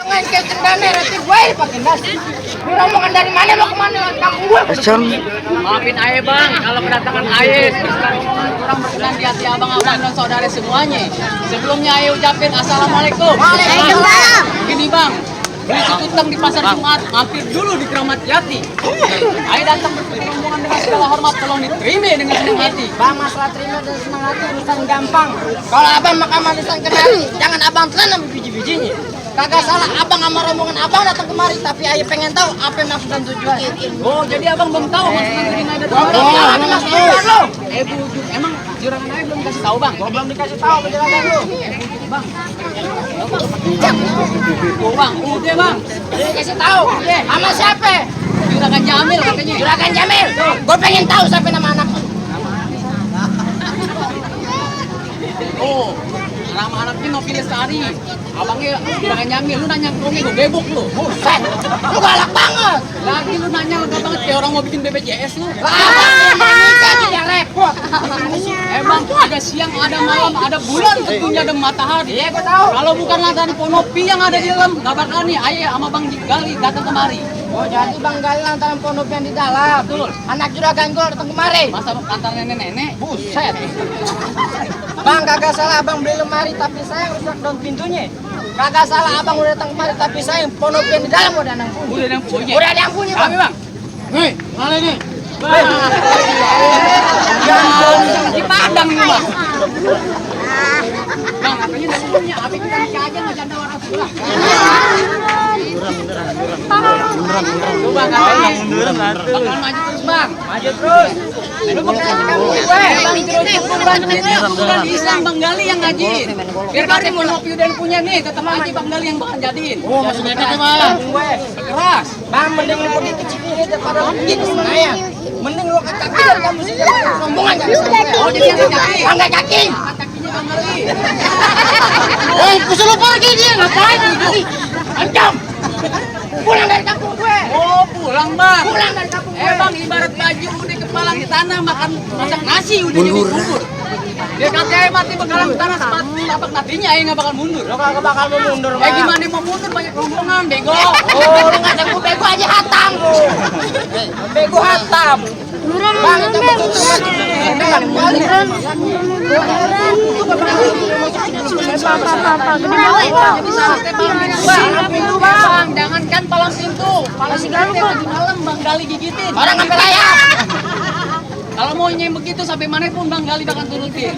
Tengah kayak cendana rati gue pakai nasi. Ini rombongan dari mana mau kemana? Kampung gue. Maafin Aye bang, kalau kedatangan Aye kurang berkenan di hati abang-abang dan saudara semuanya. Sebelumnya Aye ucapin assalamualaikum. Waalaikumsalam. Gini bang, beli tutang di pasar Jumat, mampir dulu di Keramat Jati. Aye datang rombongan dengan segala hormat, tolong diterima dengan senang hati. Bang, masalah terima dan senang hati urusan gampang. Kalau abang makan manisan kenari, jangan abang telan sama biji-bijinya. Kagak salah abang sama rombongan abang datang kemari, tapi Aye pengen tahu apa maksud dan tujuan. Oh, jadi abang belum tahu maksud tujuan Aye datang kemari? Apa maksud tujuan lo? Bujuk, emang juragan Aye belum kasih tahu bang? Gua belum dikasih tahu penjelasan lu. Bujuk bang. Oh bang, udah bang. Dia kasih tahu. Sama siapa? Juragan Jamil katanya. Juragan Jamil. Gue pengen tahu siapa nama anak lu. Oh, nama anaknya Novi Lestari. Abangnya Juragan Jamil, lu nanya ke gue bebok lu. Buset, lu galak banget. Lagi lu nanya enggak banget kayak orang mau bikin BPJS lu. Nikah aja repot. Emang ada siang, ada malam, ada bulan, tentunya ada matahari. Iya, gue tahu. Kalau bukan lantaran Ponopi yang ada di dalam, nggak bakal nih Aye sama Bang Gali datang kemari. Oh, jadi Bang Gali lantaran pondok yang di dalam. Betul. Anak juragan gue datang kemari. Masa antar nenek-nenek? Buset. Bang, kagak salah abang beli lemari tapi saya rusak daun pintunya. Kagak salah abang udah datang kemari tapi saya pondok yang di dalam udah ada yang punya. Udah yang punya. Udah ada yang punya, Bang. Kami bang. Nih, mana nih? Jangan di Padang nih bang. Bang, katanya udah punya. Abi kita nikah aja nggak janda orang sebelah. Coba katanya. Bakal maju terus bang. Maju terus. Lu makanya kamu gue. Bang terus bukan Islam Bang Gali yang ngajiin. Biar kali mau ngopi udah punya nih, tetap aja Bang Gali yang bakal jadiin. Oh, maksudnya kan bang. Keras. Bang, mending lu pergi ke Cikini daripada lu pergi ke Senayan. Mending lu ke kaki dari kamu sih rombongan jangan sampai. Oh, jadi angkat kaki. Angkat kaki. Angkat kakinya Bang Gali. Woi, kusuk lu pergi dia ngapain? Ancam. Pulang dari kampung gue. Oh, pulang bang. Pulang dari kampung gue. Bang, ibarat baju udah kepala di tanah makan masak nasi udah jadi bubur. Dia katanya mati bakalan di tanah sepatu tapak nantinya nggak bakal mundur. Lo kagak bakal mau mundur, Bang. Gimana mau mundur banyak rombongan bego. Oh, lu ngajak gue bego aja hatam lu. Bego hatam. Bang, itu betul tuh. Bang, jangankan palang pintu, palang pintu di malam Bang Gali gigitin. Orang ngambil ayam. Kalau mau nyem begitu sampai mana pun Bang Gali bakal turutin.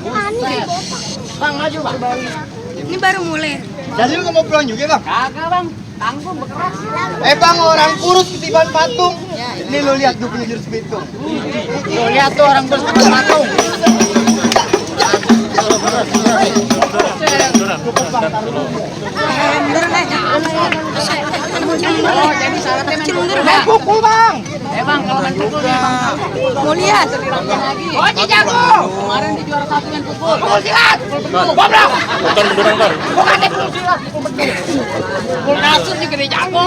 Bang, maju, Bang. Ini baru mulai. Jadi lu mau pulang juga bang? Kagak Bang, tanggung berkeras. Bang, orang kurus ketiban patung. Ini lu lihat gue punya jurus pitung. Lu lihat tuh orang kurus ketiban patung. Oh, jadi syaratnya main pukul Bang. Pukul, Bang. Bang, kalau main pukul nih Bang. Mau lihat? Dirampin lagi. Oh, jago. Kemarin di juara satu main pukul. Pukul silat. Goblok. Bukan pukul silat, pukul betul. Pukul kasut juga dia jago.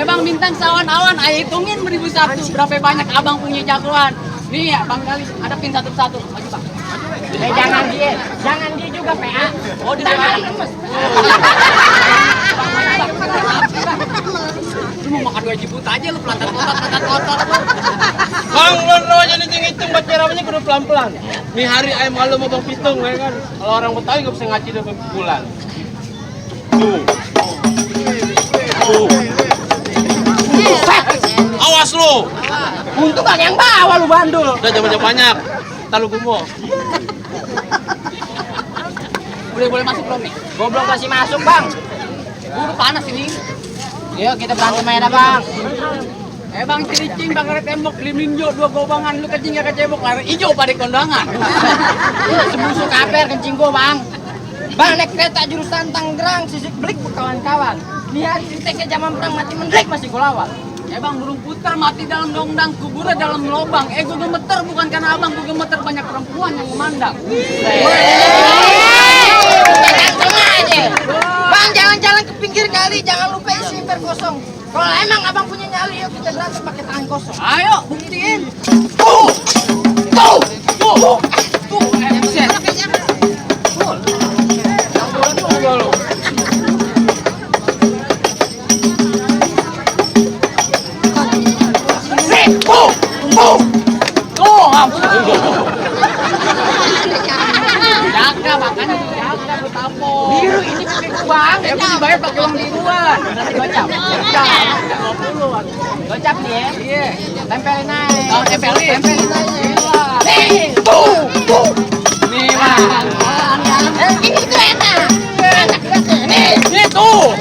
Bang, bintang sawan-awan, ayo hitungin 1001 berapa banyak abang punya jagoan. Nih ya, Bang Gali hadapin satu-satu. Maju Bang. Jangan dia juga PA. Oh, di dalam. Lu mau makan 2 jibut aja lu pelantar-pelantar. Bang, lo aja hitung baca ramanya kudu pelan-pelan. Nih hari ayam malu mau bang pitung ya kan. Kalau orang Betawi nggak bisa ngaji dari pukulan. Awas lu. Untung gak yang bawa lu bandul. Udah jangan banyak. Ntar lu gumoh. Boleh masuk belum nih? Gua belum kasih masuk, Bang. Buru panas ini. Yuk kita berantem aja, Bang. Bang ciricing bakar tembok liminjo 2 gobangan lu kencing gak kecebok lari ijo pada kondangan. Sebusuk kaper kencing gua, Bang. Bang, naik kereta jurusan Tangerang, Sisik Belik kawan-kawan. Lihat kita ke zaman perang mati mendrik masih gua lawan. Bang burung putar mati dalam dongdang kuburnya dalam lubang. Gua gemeter bukan karena abang, gua gemeter banyak perempuan yang memandang. Tengah aja. Bang, jangan jalan ke pinggir kali, jangan lupa isi ember kosong. Kalau emang abang punya nyali, yuk kita berantem pakai tangan kosong. Ayo buktiin. Tuh, tuh, tuh. Bang, ya mau dibayar pakai uang biruan. Nanti gocap. Gocap nih ya. Iya. Tempelin aja. Oh, tempelin aja. Nih, tuh. Nih, Bang. Ini tuh enak. Nih tuh.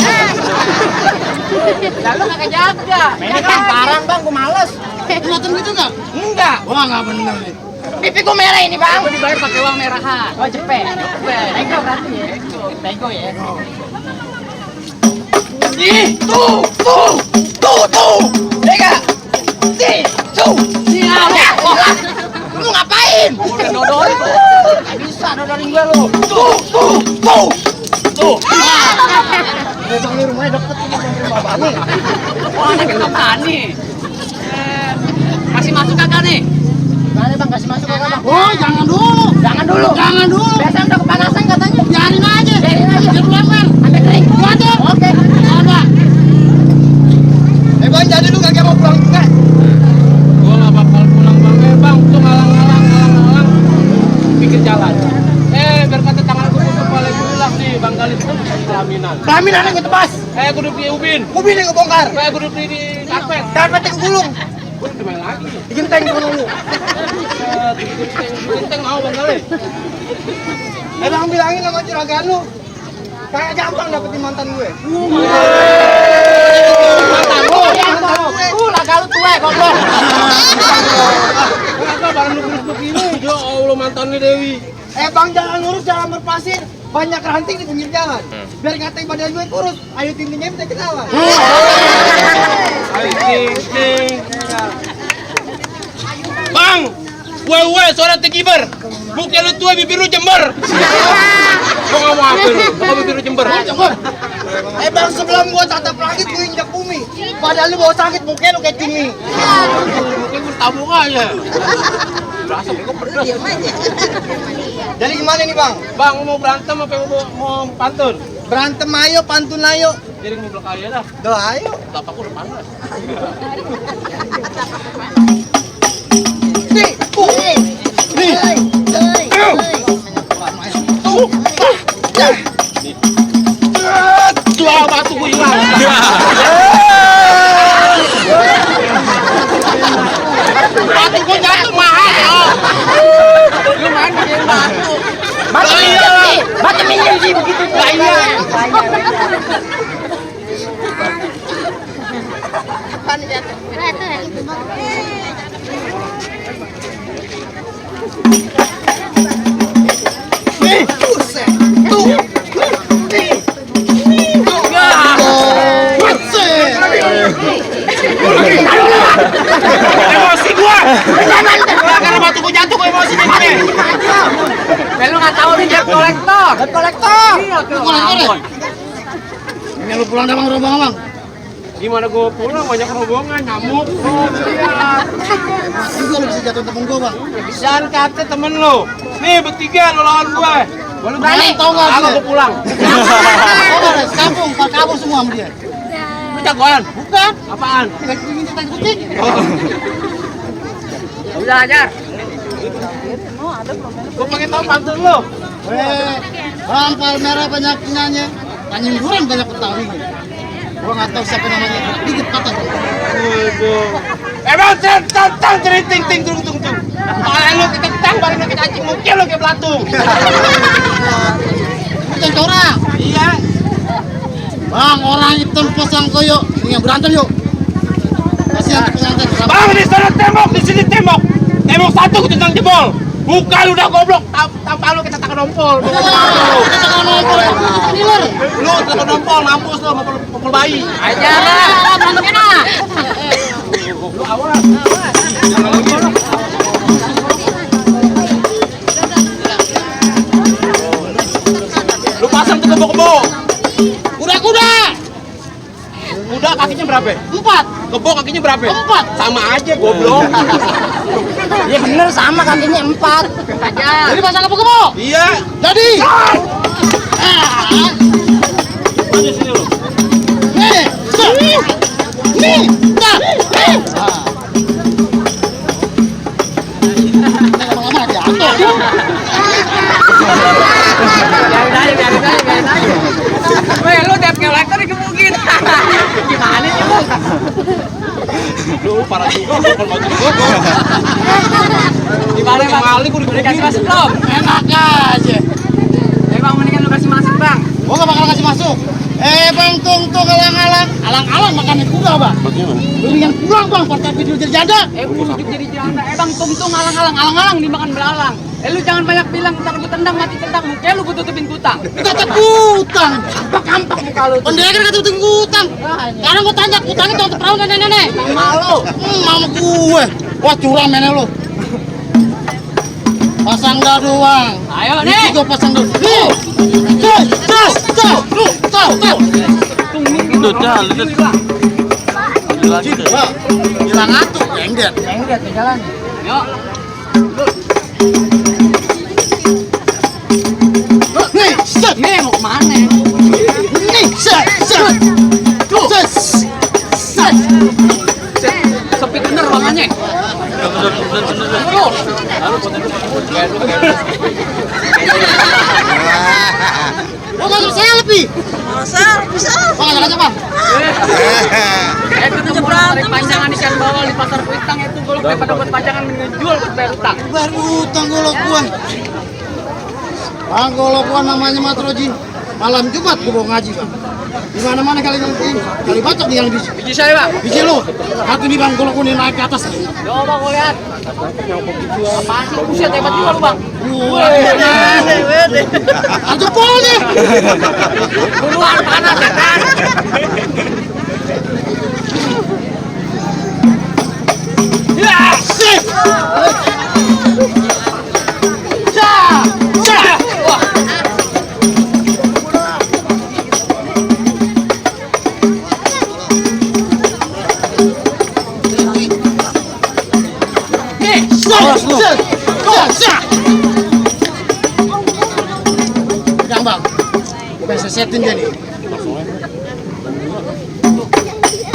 Lalu kagak jaga. Ini kan barang bang, gue males. Kelihatan gitu nggak? Enggak. Wah nggak bener nih. Pipi gue merah ini bang. Aku dibayar pakai uang merahan. Oh cepet. Bego berarti ya. Bego ya. Nih, tuh. Tiga. Tuh. Siap. Lu ngapain? Udah nodorin. Gak bisa nodorin gue lu. Tuh. Bang ini rumahnya deket sama rumah Bani. Wah, anak kita Bani. Masih masuk kagak nih? Gimana bang kasih masuk ke bang? Oh jangan dulu. Jangan dulu. Jangan dulu. Biasanya udah kepanasan katanya. Biarin aja. Biarin aja. Biar lempar. Ambil drink. Gua aja. Oke. Ada. Bang jadi lu kagak mau pulang juga? Gua nggak bakal pulang bang. Bang, tuh ngalang. Pikir jalan. Berkata tangan gue tutup paling pulang nih, Bang Galis tuh pelaminan. Pelaminan yang gue tebas. Gue duduk di ubin. Ubin yang gue bongkar. Gue duduk di karpet. Karpetnya gue gulung. Gue udah main lagi. Digenteng gue dulu. Genteng mau Bang Galis. Bang bilangin sama juragan lu. Kayak gampang dapetin mantan gue. Mantan lu. Laga lu tua goblok. Kenapa barang lu terus begini? Ya Allah mantannya Dewi. Bang jangan lurus, jangan berpasir. Banyak ranting di pinggir jalan. Biar ngatain badan gue kurus. Ayo tintingnya bisa ketawa. Ting. Bang, wewe suara tegiber. Muka lu tua, bibir lu jember. Kau ngomong apa lu? Kau bibir lu jember. Bang sebelum gua tatap langit gue injak bumi. Padahal lu bawa sakit mukanya lu kayak gini. Mungkin gue tabung aja. Berasa gue pedas. Jadi gimana nih bang? Bang, mau berantem apa mau pantun? Berantem ayo, pantun ayo. Jadi mau belakang aja dah. Doa ayo. Tapakku udah panas. Tua batu gue hilang. Batu gue jatuh mahal. Lu main pakai batu. Batu minjem sih. Batu minjem sih begitu. Iya. Apaan jatuh? Buset. Tuh. Emosi gua. Karena batu gua jatuh gua emosi nih. Lu nggak tahu nih debt kolektor. Debt kolektor. Iya tuh. Kolektor. Ini lu pulang dah bang rombongan bang. Gimana gua pulang banyak rombongan nyamuk. Juga lu bisa jatuh temen gua bang. Bisaan kata temen lu. Nih bertiga lu lawan gua. Baru berani. Tau nggak Kalau dia? gua pulang. Kabur semua sama dia. Lu jagoan. Bukan. Apaan? Kita ingin kita ikutin. Udah ajar. Gua pengen tahu pantun lu. Rampal merah banyak penyanyi. Tanjung Duren banyak petawinya. Gua nggak tahu siapa namanya. Dikit patah. Waduh. Emang tang ceriting ting tung. Kalau lu kita tang baru lu kita cacing mungkin lu kayak belatung. Bukan orang. Iya. Bang, orang hitam pasang koyo. Ini berantem yuk. Kasihan tuh pengantin. Bang, di sana tembok, di sini tembok. Tembok satu ketentang jebol. Bukan lu udah goblok, tanpa lu kita takkan ompol. Kita tekan nombor. Lu takkan ompol, mampus lu, mapul bayi. Ajar lah. Berantemnya nah. Lu awas. Lu pasang tuh kebo-kebo. Kuda-kuda. Kuda kakinya berapa? 4. Kebo kakinya berapa? 4. Sama aja goblok. Iya bener sama kakinya 4. Ajar. Jadi pasang kebo-kebo. Iya. Jadi. Ada sini lu. Nih. Nih. Dah. Lama-lama jatuh. Biarin aja. Weh, lu Lu parah juga kalau maju Bogor. Gimana bang? Kali gue Udah kasih masuk belum? Enak aja. Bang mendingan lu kasih masuk bang. Gua gak bakal kasih masuk. Bang Tung alang-alang. Alang-alang makannya kuda, Bang. Bagaimana? Lu yang kurang, Bang, partai video jadi janda. Ujuk jadi janda. Bang tung alang-alang dimakan belalang. Lu jangan banyak bilang ntar gua tendang mati tendang muka lu gua tutupin kutang. Kita tekutang. Kampak muka lu. Pendekar kata tutupin kutang. Sekarang gua tanya kutangnya jangan terperawan nenek-nenek. Malu. Mama gue. Wah, curang nenek lu. Pasang dah doang. Ayo nih. Gua pasang dulu. Tuh. Itu jalan itu. Lagi deh. Hilang atuh, engget. Lihat ke jalan. Yuk. Nih, set. Nih mau kemana? Nih, set. Sepi bener ruangannya. Terus. Gua mau selfie. Bisa. Bang, aja, Bang. Itu berantem panjangan ikan bawal di pasar Kuitang itu golok pada buat panjangan menjual buat bayar utang. Baru utang golok gua. Bang, golok gua namanya Matroji. Malam Jumat gua mau ngaji, Bang. Di mana-mana kali nanti. Kali bacok nih yang di Biji saya bang. biji lu. Satu nih, Bang, golok gua nih naik ke atas. Coba gua lihat. Apaan sih? Buset hebat juga lu bang. Anjir pol nih. Buruan panas ya kan? Sip. Pegang, Bang. Gue bisa setin dia nih.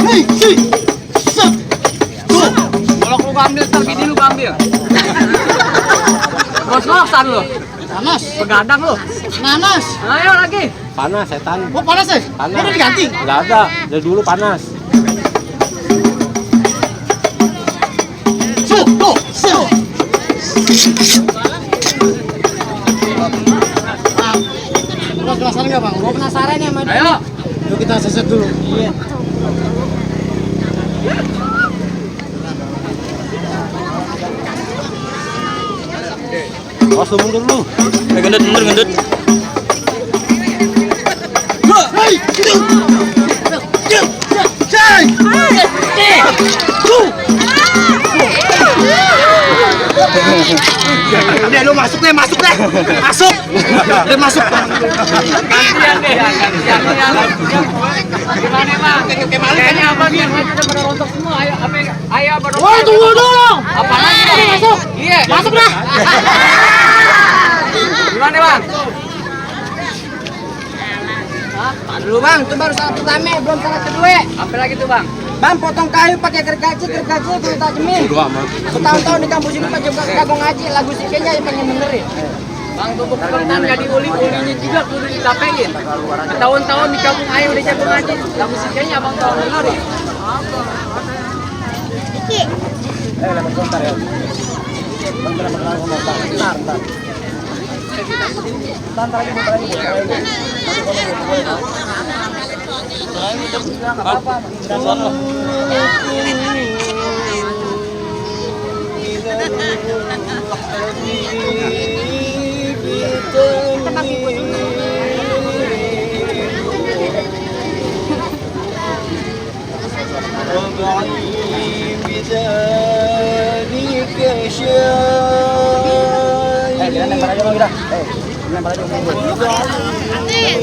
Hei, si. Set. Tuh. Kalau lu ambil ntar bini lu ambil. Kos-kosan lu. Panas. Begadang lu. Nanas. Ayo lagi. Panas setan. Oh, panas ya? Panas. Udah diganti. Enggak ada. Dari dulu panas. Tuh. Set. Bang, penasaran nggak, Bang? Gua penasaran ya sama dia. Ayo. Yuk kita seset dulu. Iya. Awas lu mundur lu. Gendut gendut. Hei, cai. Udah lu masuk deh. Masuk. Udah masuk. Gantian deh. Gantian. Gimana bang? Kayaknya abang yang maju udah pada rontok semua. Ayo abang. Woi, tunggu dulu. Apa lagi? Masuk. Iya. Masuk dah. Gimana bang? Dulu bang, itu baru saat pertama, belum saat kedua. Apa lagi tuh bang? Bang, potong kayu pakai gergaji gue tajemin. Udah amat. Tahun-tahun di kampus ini Pak juga kagak ngaji, lagu sikenya yang pengen benerin. Bang tubuh kebetulan jadi ulinya juga kudu ditapein. Tahun-tahun di kampung ayo udah jago ngaji, lagu sikenya abang tahun benerin. Lempar aja, Bang, udah. Lempar aja.